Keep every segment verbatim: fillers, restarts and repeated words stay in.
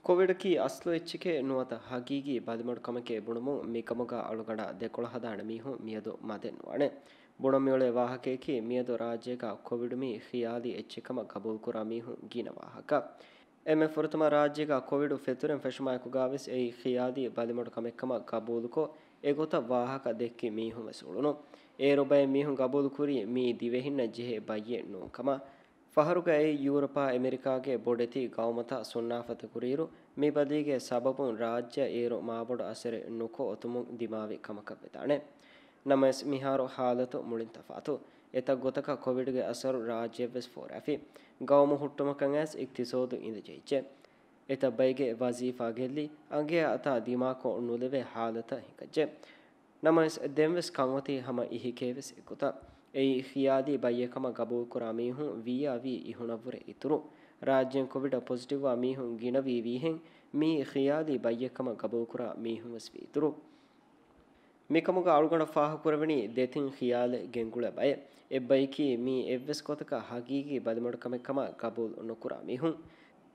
ކޮވިޑަކީ އަސްލު އެއްޗެކޭ ނުވަތަ ހަގީގީ ބަލިމަޑު ކަމެކޭ ބުނުމުން މިކަމުގަ އަޅުގަނޑަށް ދެކޮޅަށް ހަދާނެ މީހުން މިއަދު މަދެއް ނުވާނެ. ބުނަން މިއުޅޭ ވާހަކަޔަކީ މިއަދު ރާއްޖޭގަ ކޮވިޑު މީ ޚިޔާލީ އެއްޗެއް ކަމަށް ގަބޫލުކުރާ މީހުން ގިނަ ވާހަކަ. އެންމެ ފުރަތަމަ ރާއްޖޭގަ ކޮވިޑު ފެތުރެން ފެށުމާއެކުގަވެސް އެއީ ޚިޔާލީ ބަލިމަޑު ކަމެއްކަމަށް ގަބޫލުކޮށް، އެގޮތަށް ވާހަކަ ދެއްކި މީހުން ވެސް އުޅުނު. އޭރު ބައެއް މީހުން ގަބޫލުކުރީ މީ ދިވެހިންނަށް ޖެހޭ ބައްޔެއް ނޫން ކަމަށް. ފަހަރުގައި ޔޫރަޕާ އެމެރިކާގެ ބޮޑެތި ގައުމުތައް ސުންނާފަތިކުރިއިރު، މި ބަލީގެ ސަބަބުން ރާއްޖެއަށް އޭރު މާބޮޑު އަސަރެއް ނުކޮށް އޮތުމުން ދިމާވި ކަމަކަށް ވެދާނެ. ނަމަވެސް މިހާރު ހާލަތު މުޅިން ތަފާތު. އެތައް ގޮތަކަށް ކޮވިޑްގެ އަސަރު ރާއްޖެއަށްވެސް ފޯރާފި. ގައުމު ހުއްޓުމަކަށް އައިސް އިޤްތިޞޯދު އިނދެ ޖެހިއްޖެ. އެތައް ބައެއްގެ ވަޒީފާ ގެއްލި، އަނގަޔާ އަތާ ދިމާކޮށް ނުލެވޭ ހާލަތަށް ހިނގައްޖެ. ނަމަވެސް، ދެންވެސް ކަންއޮތީ ހަމަ އިހިކޭވެސް އެއްގޮތަށް. އެއީ ޚިޔާލީ ބައްޔެއް ކަމަށް ގަބޫލުކުރާ މީހުން ވީއާ ވީ އިހުނަށްވުރެ އިތުރު. ރާއްޖޭން ކޮވިޑަށް ޕޮޒިޓިވްވާ މީހުން ގިނަވީ ވީހެން، މީ ޚިޔާލީ ބައްޔެއް ކަމަށް ގަބޫލުކުރާ މީހުން ވެސް ވީ އިތުރު. މިކަމުގަ އަޅުގަނޑަށް ފާހަގަކުރެވެނީ ދެތިން ޚިޔާލެއް ގެންގުޅޭ ބައެއް. އެއްބަޔަކީ މީ އެއްވެސް ގޮތަކަށް ހަގީގީ ބަލިމަޑުކަމެއް ކަމަށް ގަބޫލު ނުކުރާ މީހުން.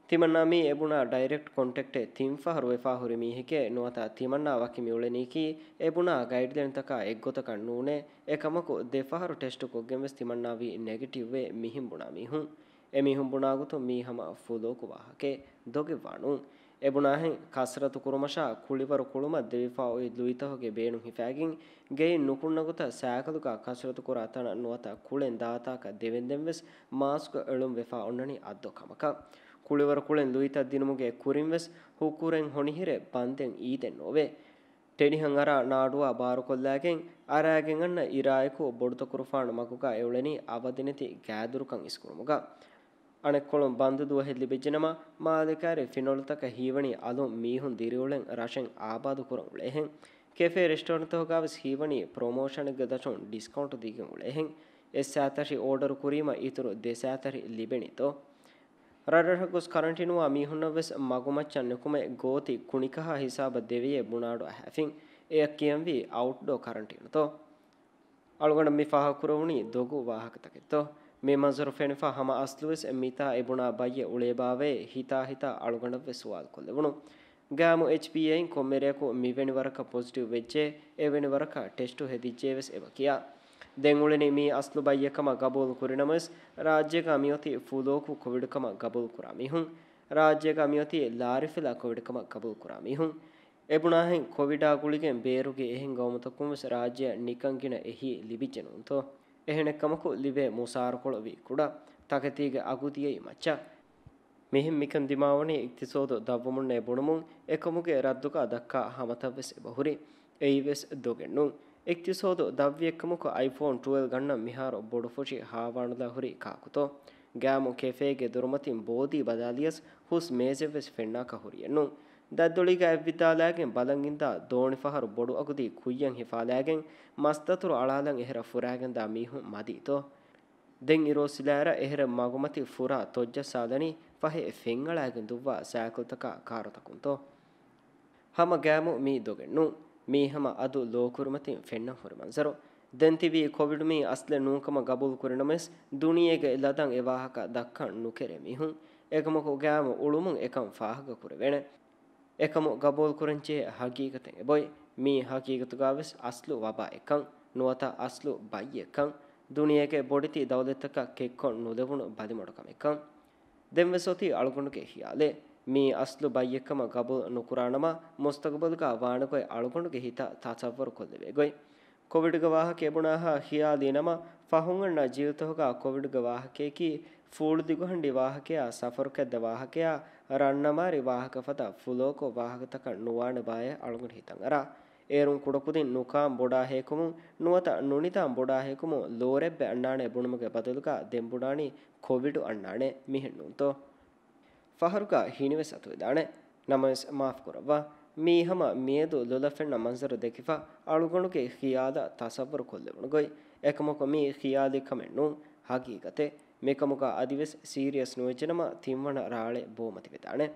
ތިމަންނާ މީ އެބުނާ ޑައިރެކްޓް ކޮންޓެކްޓެއް ތިން ފަހަރު ވެފާ ހުރި މީހެކޭ ނުވަތަ ތިމަންނާ ވަކި މިއުޅެނީކީ އެބުނާ ގައިޑްލައިންތަކާ އެއްގޮތަކަށް ނޫނޭ. އެކަމަކު، ދެ ފަހަރު ޓެސްޓު ކޮށްގެން ވެސް ތިމަންނާ ވީ ނެގެޓިވްވޭ މިހެން ބުނާ މީހުން. އެމީހުން ބުނާގޮތުން މީ ހަމަ ފުލޯކު ވާހަކައެއް، ދޮގެއްވާ ނޫން. އެބުނާހެން ކަސްރަތު ކުރުމަށާ ކުޅިވަރު ކުޅުމަށް ދެވިފާ އޮތް ލުއިތަކުގެ ބޭނުން ހިފާގެން، ގެއިން ނުކުންނަ ގޮތަށް ސައިކަލުގަ ކަސްރަތު ކުރާ ތަނަށް ނުވަތަ ކުޅެން ދާތާކަށް ދެވެންދެން ވެސް މާސްކު އެޅުން ވެފާ އޮންނަނީ އައްދޯ ކަމަކަށް. ކުޅިވަރު ކުޅެން ލުއިތައް ދިނުމުގެ ކުރިން ވެސް ހުކުރެން ހޮނިހިރެ ބަންދެން އީދެއް ނޯވޭ. ޓެނިހަން އަރާ ނާޑުއާ ބާރުކޮށްލާގެން އަރާގެން އަންނަ އިރާއެކު ބޮޑުތަކުރުފާނު މަގުގަ އެއުޅެނީ އަވަދިނެތި ގާތްދުރުކަން އިސްކުރުމުގަ. އަނެއްކޮޅުން ބަންދު ދުވަހެއް ލިބިއްޖެނަމަ، މާލެ ކައިރި ފިނޮޅުތަކަށް ހީވަނީ އަލުން މީހުން ދިރިއުޅެން ރަށެއް އާބާދު ކުރަން އުޅޭހެން. ކެފޭ ރެސްޓޯރެންޓްތަކުގަވެސް ހީވަނީ ޕްރޮމޯޝަނެއްގެ ދަށުން ޑިސްކައުންޓް ދީގެން އުޅޭހެން. އެއްސާތަށި އޯޑަރު ކުރީމަ އިތުރު ދެސާތަށި ލިބެނީތޯ؟ ރަށްރަށަށް ގޮސް ކަރަންޓީނުވާ މީހުންނަށް ވެސް މަގުމައްޗަށް ނުކުމެ ގޯތި ކުނިކަހާ ހިސާބަށް ދެވިޔޭ ބުނާޑު އަހާފިން. އެއަށް ކިޔަންވީ އައުޓްޑޯ ކަރަންޓީނުތޯ؟ އަޅުގަނޑަށް މި ފާހަގަކުރެވުނީ ދޮގު ވާހަކަތަކެއްތޯ؟ މި މަންޒަރު ފެނިފަ ހަމަ އަސްލުވެސް މިތާ އެބުނާ ބައްޔެއް އުޅޭބާވޭ ހިތާ ހިތާ އަޅުގަނޑަށްވެސް ސުވާލު ކޮށްލެވުނު. ގާމު އެޗްޕީއޭއިން ކޮންމެ ރެޔަކު މިވެނި ވަރަކަށް ޕޮޒިޓިވް ވެއްޖެ، އެވެނި ވަރަކަށް ޓެސްޓު ހެދިއްޖެވެސް އެބަ ކިޔާ. ދެން އުޅެނީ މީ އަސްލު ބައްޔެއްކަމަށް ގަބޫލު ކުރިނަމަވެސް، ރާއްޖޭގަ މިއޮތީ ފުލޯކު ކޮވިޑްކަމަށް ގަބޫލު ކުރާ މީހުން. ރާއްޖޭގަ މިއޮތީ ލާރިފިލާ ކޮވިޑްކަމަށް ގަބޫލު ކުރާ މީހުން. އެބުނާހެން ކޮވިޑާ ގުޅިގެން ބޭރުގެ އެހެން ގައުމުތަކުންވެސް ރާއްޖެއަށް ނިކަން ގިނަ އެހީ ލިބިއްޖެ ނޫންތޯ؟ އެހެނެއްކަމަކު، ލިބޭ މުސާރަކޮޅު ވީ ކުޑަ، ތަކެތީގެ އަގު ދިޔައީ މައްޗަށް. މިހެން މިކަން ދިމާވަނީ އިޤްތިޞޯދު ދަށްވަމުންނޭ ބުނުމުން، އެކަމުގެ ރައްދުގަ ދައްކާ ހަމަތައްވެސް އެބަހުރި. އެއީވެސް ދޮގެއްނޫން. އިޤްތިޞޯދު ދަށްވިއެއްކަމަކު، އައިފޯން ޓުވެލްވް ގަންނަން މިހާރު ބޮޑުފުށި ހާވާނުލާ ހުރީ ކާކުތޯ؟ ގާމު ކެފޭގެ ދޮރުމަތިން ބޯދީ ބަލާލިޔަސް ހުސް މޭޒެއްވެސް ފެންނާކަށް ހުރިއެއްނޫން. ދަތްދޮޅީގަ އެއްވިއްދާލާގެން ބަލަން އިންދާ ދޯނިފަހަރު ބޮޑު އަގުދީ ކުއްޔަށް ހިފާލާގެން މަސްދަތުރު އަޅާލަން އެހެރަ ފުރާގެންދާ މީހުން މަދީތޯ؟ ދެން އިރުއޮއްސިލާއިރަށް އެހެރަ މަގުމަތި ފުރާ ތޮއްޖައްސާލަނީ ފަހެ ފެންއަޅާގެން ދުއްވާ ސައިކަލްތަކާ ކާރުތަކުންތޯ؟ ހަމަ ގާމު މީ ދޮގެއްނޫން. މީ ހަމަ އަދު ލޯކުރިމަތިން ފެންނަން ހުރި މަންޒަރު. ދެން ތިބީ ކޮވިޑް މީ އަސްލެއް ނޫންކަމަށް ގަބޫލު ކުރިނަމަވެސް، ދުނިޔޭގެ ލަދަން އެ ވާހަކަ ދައްކަން ނުކެރޭ މީހުން. އެކަމަކު ގާމު އުޅުމުން އެކަން ފާހަގަ ކުރެވޭނެ. އެކަމު ގަބޫލުކުރަންޖެހޭ ހަގީގަތެއް އެބޮތް. މީ ހަގީގަތުގަވެސް އަސްލު ވަބާއެއްކަން، ނުވަތަ އަސްލު ބައްޔެއްކަން، ދުނިޔޭގެ ބޮޑެތި ދައުލަތްތަކަށް ކެއްކޮށް ނުލެވުނު ބަލިމަޑުކަމެއްކަން. ދެންވެސް އޮތީ އަޅުގަނޑުގެ ހިޔާލެއް. މީ އަސްލު ބައްޔެއްކަމަށް ގަބޫލު ނުކުރާނަމަ، މުސްތަގުބަލުގަ ވާނެގޮތް އަޅުގަނޑުގެ ހިތަށް ތަޞައްވަރު ކޮށްލެވޭ ގޮތް. ކޮވިޑްގެ ވާހަކަ އެބުނާހާ ހިޔާލީ ނަމަ، ފަހުން އަންނަ ޖީލްތަކުގަ ކޮވިޑްގެ ވާހަކަޔަކީ، ފޫޅުދިގުހަންޑި ވާހަކަޔާ، ސަފަރުކެއްދަ ވާހަކަޔާ، ރަންނަމާރި ވާހަކަ ފަދަ ފުލޯކޮށް ވާހަކަތަކަށް ނުވާނެ ބާއޭ އަޅުގަނޑު ހިތަށް އަރާ. އޭރުން ކުޑަކުދިން ނުކާން ބޮޑާ ހޭކުމުން ނުވަތަ ނުނިދާން ބޮޑާ ހޭކުމުން ލޯރެއްބެ އަންނާނެ ބުނުމުގެ ބަދަލުގަ ދެން ބުނާނީ ކޮވިޑު އަންނާނެ މިހެން ނޫންތޯ؟ ފަހަރުގަ ހިނިވެސް އަތުވެދާނެ. ނަމަވެސް މާފުކުރައްވާ. މީ ހަމަ މިއަދު ލޮލަށް ފެންނަ މަންޒަރު ދެކިފަ އަޅުގަނޑުގެ ޚިޔާލަށް ތަޞައްވަރު ކޮށްލެވުނު ގޮތް. އެކަމަކު މީ ޚިޔާލީ ކަމެއް ނޫން، ހަގީގަތެއް. މިކަމުގަ އަދިވެސް ސީރިއަސް ނުވެއްޖެނަމަ ތިންވަނަ ރާޅެއް ބޯމަތިވެދާނެ.